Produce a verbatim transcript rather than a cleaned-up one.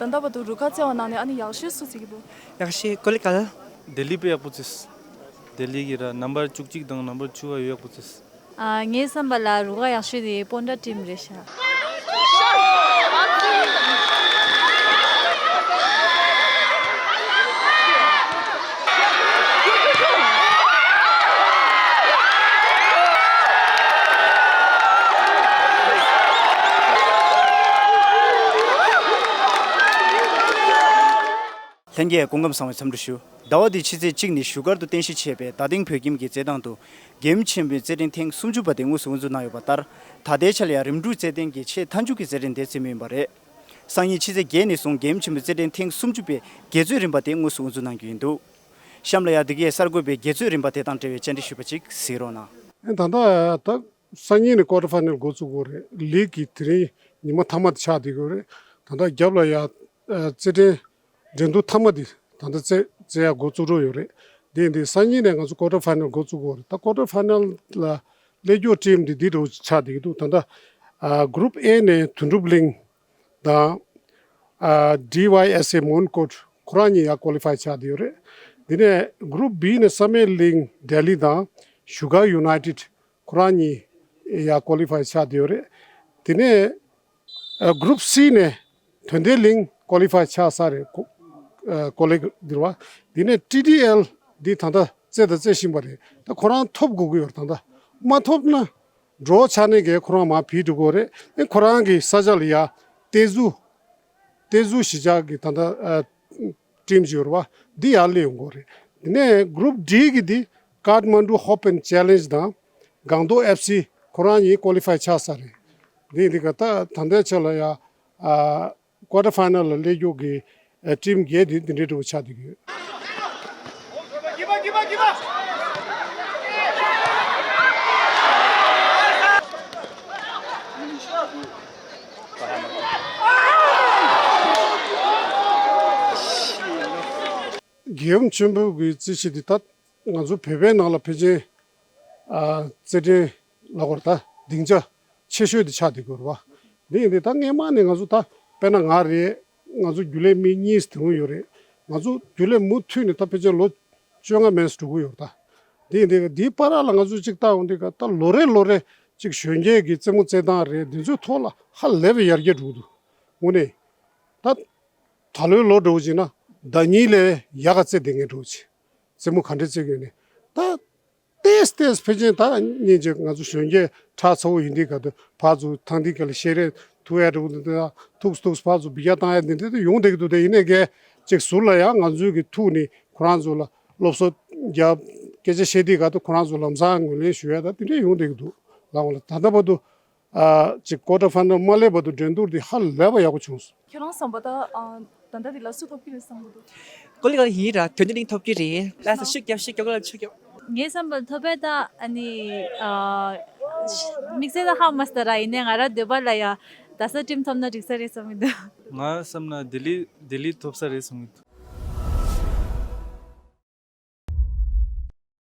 ད་ལྟ་བར་དུ་རུ་ཁག་བརྩེ་བ་ནང་ནས་ཨ་ནི་ཡག་ཤོས་སུ་བརྩི་གི་འདུག་ཡག་ཤོས་ཀོ་ལི་གལ། ལྡི་ལི་པས་ཡག་པོ་བརྩིས། ལྡི་ལི་གི་ར་ནམ་བར་བཅུ་གཅིག་དང་ནམ་བར་བཅུ་བ་ཡོད་ཡག་པོ་བརྩིས། ཨ། ངའི་བསམ་པ་ལ་རུ་ཁག་ཡག་ཤོས་དེ་སྤོན་ཊ་ཊིམ་རེད་ཤག་ལྷན་རྒྱས་སྐུ་ཁམས་བཟང་བའི་འཚམས་འདྲི་ཞུ། ཟླ་བ་འདིའི་ཕྱི་ཚེས་གཅིག་ནས་བཞུགས་སྒར་དུ་རྟེན་གཞི་བྱས་པའི་རྡ་སྟེང་བོད་ཁྱིམ་གྱི་རྩེད་ཐང་དུ། རྒྱལ་ཡུམ་ཆེན་མོའི་རྩེད་འགྲན་ཐེངས་སུམ་ཅུ་པ་དེ་དངོས་སུ་དབུ་འཛུགས་གནང་ཡོད་པ་ལྟར། ད་ལྟའི་ཆ་ལ་ཡང་རིམ་གྲོའི་རྩེད་ཐེངས་ཀྱི་ཆེས་མཐའ་མཇུག་གི་རྩེད་འགྲན་དེ་རྩེད་མུས་ཡིན་པ་རེད། སང་ཉིན་ཕྱི་ཚེས་བརྒྱད་ནས་བཟུང་རྒྱལ་ཡུམ་ཆེན་མོའི་རྩེད་འགྲན་ཐེངས་སུམ་ཅུ་པའི་དགེ་ཚོས་རིམ་པ་དེ་དངོས་སུ་དབུ་འཛུགས་གནང་རྒྱུ་ཡིན་འདུག་གཤམ་ལ་ཡང་འདི་གའི་གསར་འགོད་པས་དགེ་ཚོས་རིམ་པ་དེ་དང་འབྲེལ་བའི་བཅར་འདྲི་ཞུས་པ་ཅིག་གཟིགས་རོགས་གནང་། ཨེ། ད་ལྟ་ད་སང་ཉིན་ནས་ཀོ་ཊར་ཕའི་ནལ་འགོ་བཙུགས་ཀྱི་ཡོད་རེད། ལིག་གི་དེ་རིང་ཉི་མ་མཐའ་མ་དེ་ཆགས་བསྡད་ཀྱི་ཡོད་རེད། ད་ལྟ་རྒྱབ་ལ་ཡ་ཨ་རྩེད་འགྲན་འགྲན་བསྡུར་མཐའ་མ་དེ་ད་ལྟ་རྩེ་རྩེ་ཡ་འགོ་བཙུགས་འགྲོ་ཡོད་རེད། དེ་ཡིན་དུས་སང་ཉིན་ནས་ང་ཚོ་ཀོ་ཊར་ཕའི་ནལ་འགོ་བཙུགས་ཀྱི་ཡོད་རེད། ད་ཀོ་ཊར་ཕའི་ནལ་ལ་སླེབས་རྒྱུ་ཊིམ་དེ་འདི་འདྲ་ཆགས་བསྡད་ཀྱི་འདུག་ད་ལྟ་ཨ་གུ་རུབ་ཨེ་ནས་དོན་གྲུབ་གླིང་དང་། ཨ་ཌི་ཝའི་ཨེས་ཨེ་མོན་ཀོཊ་ཁོ་རང་གཉིས་ཡར་ཀོ་ལི་ཕའི་ཆགས་བསྡད་ཡོད་རེད། དེ་ནས་གུ་རུབ་བི་ནས་བསམ་ཡས་གླིང་ལྡི་ལི་དང་བཞུགས་སྒར་ཡུ་ནའི་ཊེཌ་ཁོ་རང་གཉིས་ཡར་ཀོ་ལི་ཕའི་ཆགས་བསྡད་ཡོད་རེད། དེ་ནས་ཨ་གུ་རུབ་སི་ནས་དོན་ལྡན་གླིང་ཀོ་ལི་ཕའི་ཆགས་ཚར་རེད། ཀོ་ཨ་ཀོ་ལི་འདིར་བ། དེ་ནས་ཊི་ཌི་ཨེལ་འདི་ད་ལྟ་རྩེ་དང་རྩེ་བཞིན་པ་རེད། ད་ཁོ་རང་ཐོབ་དགོས་ཀྱི་ཡོད་རེད། ད་ལྟ་མ་ཐོབ་ན། འགྲོ་ཆ་ནས་གས་ཁོ་རང་མར་བུད་འགྲོ་གི་ཡོད་རེད། ཨེ་ཁོ་རང་གི་ས་ཆ་ལ་ཡ་ཏེ་ཛུ་ཏེ་ཛུ་གཞིས་ཆགས་ཀྱི་ད་ལྟ་ཨ་ཊིམ་ཅིག་ཡོད་རེད་བ། འདི་ཡར་སླེབས་ཡོང་གི་ཡོད་རེད། དེ་ནས་གུ་རུབ་ཌི་གི་འདི་ཀཱཐ་མན་ཌུ་ཧོབ་ཨེན་ཌི་ཅེ་ལེན་ཇི་དང་སྒང་ཏོག་ཨེཕ་སི་ཁོ་རང་གཉིས་ཀོ་ལི་ཕའི་ཆགས་ཚར་རེད། འདི་འདི་ག་ད་ད་ལྟའི་ཆ་ལ་ཡ་ཨ་ཀོ་ཊར་ཕའི་ནལ་ལ་སླེབས་རྒྱུ་གི་ཨ་ཊིམ་བརྒྱད་དེ་འདི་འདྲའི་འགྲོ་ཆགས་བསྡད་ཀྱི་ཡོད། རྒྱལ་ཡུམ་ཆེན་པོ་གི་རྩེད་ཆས་འདི་ད་ང་ཚོ་བོད་པའི་ནང་ལ་ཕལ་ཆེར་ཨ་རྩེད་འགྲན་ལ་གོ་ད་སྡིངས་ཆ་ཆེ་ཤོས་དེ་ཆགས་བསྡད་ཀྱི་ཡོད་རེད་བ། འདི་ཡིན་དུས་ད་སྔས་མ་ནས་ང་ཚོ་ད་དཔེར་ན་ང་རེད། ང་ཚོ་རྒྱུན་ལས་མི་གཉིས་དེ་འོང་ཡོད་རེད། ང་ཚོ་རྒྱུན་ལས་མུ་མཐུད་ནས་ད་ཕལ་ཆེར་ལོ་བཅོ་ལྔ་མན་ཙམ་འགྲོ་གི་ཡོད་རེད་ད། འདི་ཡིན་དུས་འདིའི་བར་ལ་ང་ཚོ་གཅིག་བལྟ་འོང་དུས་ད་ལོ་རེ་ལོ་རེ་གཅིག་གཞོན་སྐྱེས་ཀྱི་རྩེད་མོ་རྩེད་སྟངས་རེད། འདི་ཚོའི་ཐོག་ལ་ཧ་ལས་པའི་ཡར་རྒྱས་འགྲོ་གི་འདུག་དངོས་གནས། ད་ད་ལོའི་ལོ་འགྲོ་གི་ན་ཟླ་གཉིས་ལས་ཡག་ག་རྩེད་བསྡད་མཁན་འགྲོ་གི་རྩེད་མོ་ག་འདྲས་རྩེད་ཀྱི་ཡོད་ནས་ད། ཏེས་ཏེས་ཕལ་ཆེར་ད་སྙིང་རྗེ་ང་ཚོ་གཞོན་སྐྱེས་ཁྲག་ཚ་བོ་ཡིན་དུས་ག་དུས་ཕར་ཚུར་ཐང་འདི་ག་ལ་ཤེས་རེད་ཐུག་ཡ་འགྲོ་གི་འདུག་ད་ཐུག་ཐུག་ཕར་ཚུར་འབུད་ཡ་བཏང་ཡ་འདི་འདྲ་དུ་ཡོང་བསྡད་ཀྱི་འདུག་དེ་ཡིན་ནའི་གས་གཅིག་ཟུར་ལ་ཡང་ང་ཚོའི་གི་ཐུག་ནས་ཁོ་རང་ཚོ་ལ་སློབ་གསོ་རྒྱབ་སྐད་ཆ་བཤད་དུས་ག་དུས་ཁོ་རང་ཚོ་ལམ་སང་ངོས་ལེན་ཞུ་ཡ་ད་དེ་འདྲས་ཡོང་བསྡད་ཀྱི་འདུག་ལ་འོང་ལ་ད་ལྟ་བར་དུ། ཨ་ཅིག་ཀོ་ཊར་ཕའི་ནལ་མ་སླེབས་བར་དུ་འགྲན་བསྡུར་འདི་ཧ་ལས་པ་ཡག་པོ་བྱུང་སོང་། ཁྱེད་རང་བསམ་པ་ད་ཨ་ད་ལྟ་འདི་ལ་སུ་ཐོབ་ཀྱི་རེད་བསམ་གི་འདུག་ཀོ་ལི་ག་ཡིན་ར་དོན་དུ་ལིང་ཐོབ་ཀྱི་རེད། ལ་ས་ཤུགས་རྒྱབ་ཤུགས་རྒྱབ་ཀ་ལ་ཆུ་རྒྱབ། ངའི་བསམ་པར་ཐོབ་པས་ད་ཨ་ནི་ཨ་དམིགས་བསལ་ད་ཧ་མ་སྟ་ར་ཡིན་ནའི་ང་ར་འདོད་པ་ལ་ཡ་ད་ས་ཊིམ་ཐོབ་ན་འགྲིག་ས་རེད་བསམ་གི་འདུག་ང་བསམ་ན་ལྡི་ལི་ལྡི་ལི་ཐོབ་ས་རེད་བསམ་གི་འདུག